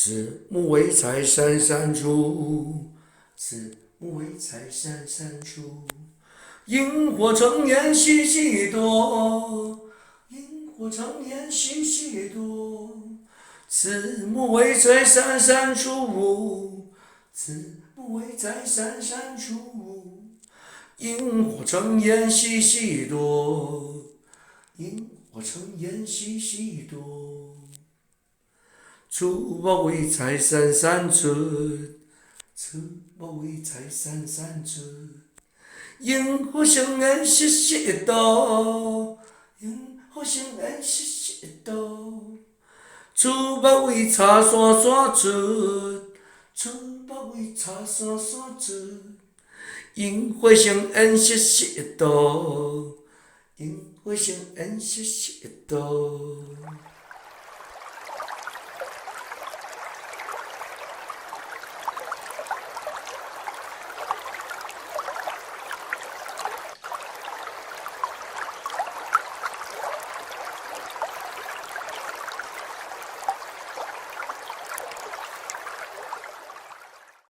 慈母為財三三出，慈母為財三三出。螢火蟲煙細細朵，螢火蟲煙細細朵。慈母為財三三出，慈母為財三三出。螢火蟲煙細細朵，螢火蟲煙細細朵。厝某為財三三出，厝某為財三三出。螢火蟲煙細細朵，螢火蟲煙細細朵。厝某為柴山山出，厝某為柴山山出。螢火蟲煙細細朵，螢火蟲煙細細朵。